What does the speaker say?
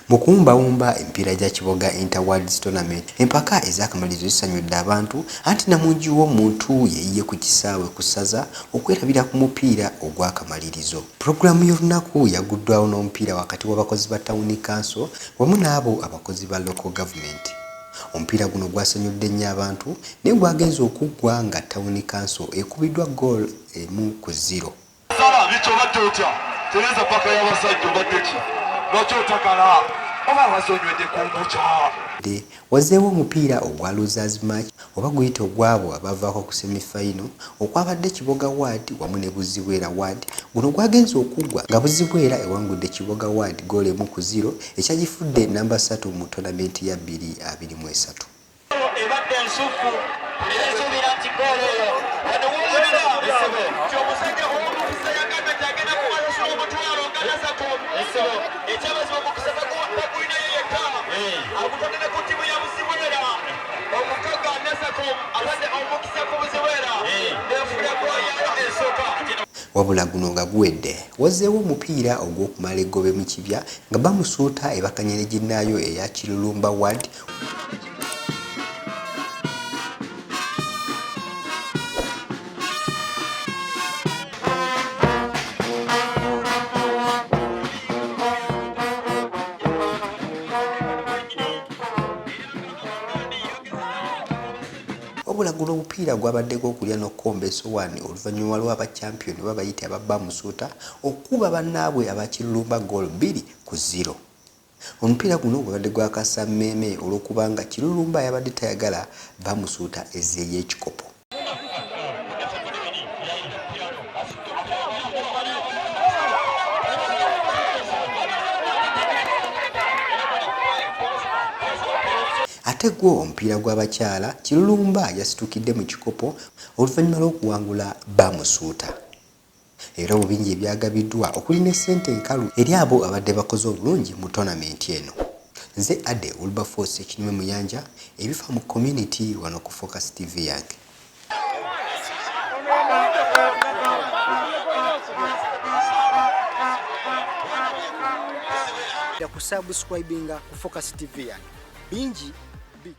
Mu kuwumbawumba emipiira gya Kiboga Inter-Wards Tournament, empaka ez'akamalirizo zisanyudde abantu anti namungi w'omuntu yeeyiye ku kisaawe ku ssaza okwerabira ku mupiira ogw'akamalirizo. Pulogulaamu y'olunaku yagguddwawo n'omupiira wakati w'abakozi ba Tawuni Kanso wamu n'abo abakozi ba Local Government. Omupiira guno gwasanyudde nnyo abantu naye gwagenze okuggwa nga Tawuni Kanso ekubiddwa ggoolo 1-0. Sala biki obadde otya? Tereza paka y'abasajja obadde ki? Lwaki otakala? Oba abazze onywedde kombucha? Wazzeewo omupiira ogwa Losers Match oba guyite ogw'abo abaavaako ku semi final okwabadde Kiboga Ward wamu ne Buzibwera Ward. Guno gwagenze okuggwa nga Buzibwera ewangudde Kiboga Ward ggoolo 1-0 ekyagifudde nnamba ssatu mu toonamenti ya 2023. Ebadde ensuffu era nsuubira nti ggoolo eyo wano w'olabira nti omusajja ow'omukisa yagambye nti agenda kubasasula omutwalo nga nasatu. Ekyamazima omukisa tagulinayo yekka, agutadde ne ku ttiimu ya Buzibwera. Omugagga Nasako atadde omukisa ku Buzibwera n'efuna ggoolo yayo esooka. Wabula guno nga guwedde, wazzeewo omupiira ogw'okumala eggobe mu kibya nga bamusuuta ebakanye ne ginnaayo eya Kirulumba Ward. Wabula guno omupiira gwabaddeko okulya n'okukomba esowaani oluvannyuma lw'aba kyampiyoni oba bayite aba Bamusuuta okukuba bannaabwe aba Kirulumba ggoolo 2-0. Omupiira guno gwabadde gwa kasammeeme olw'okuba nga Kirulumba yabadde tayagala Bamusuuta ezzeeyo ekikopo. Ate gwo omupiira gw'abakyala, Kirulumba yasitukidde mu kikopo oluvannyuma lw'okuwangula Bamusuuta. Era obubingi ebyagabiddwa okuli ne ssente enkalu eri abo abadde bakoze obulungi mu toonamenti eno. Nze Ade Wilberforce Kinume Muyanja, ebifa mu community wano ku Focus TV yange. Ku subscribinga ku Focus TV yange bingi.